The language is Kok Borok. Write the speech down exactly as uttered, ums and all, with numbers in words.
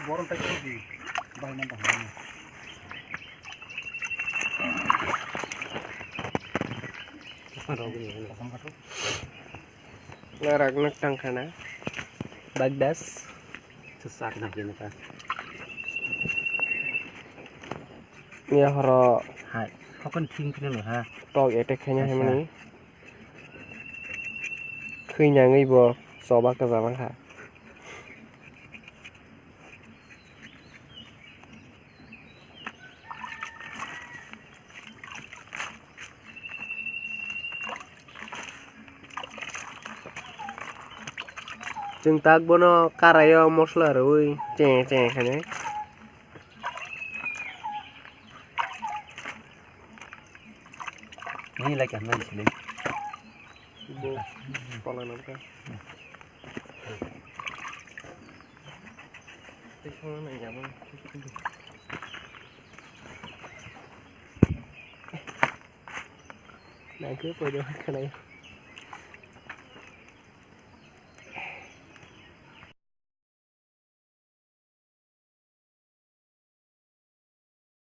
Borok tai kok di. Bai man tong. Larak nak tang khana. Bagdas. Sesak nak ini kan. Ya horo. Hai. Kau kan ting ting lo ha. Tok etek khanya hemani. Khwi nyangwi bo choba kwchang kha. Chwng tak bono karaio mosla rwui che che khainai. Ni lai kan nai sile. Bo palai nang kha. Tei songna nai ya bo. Nai khe poido khanai.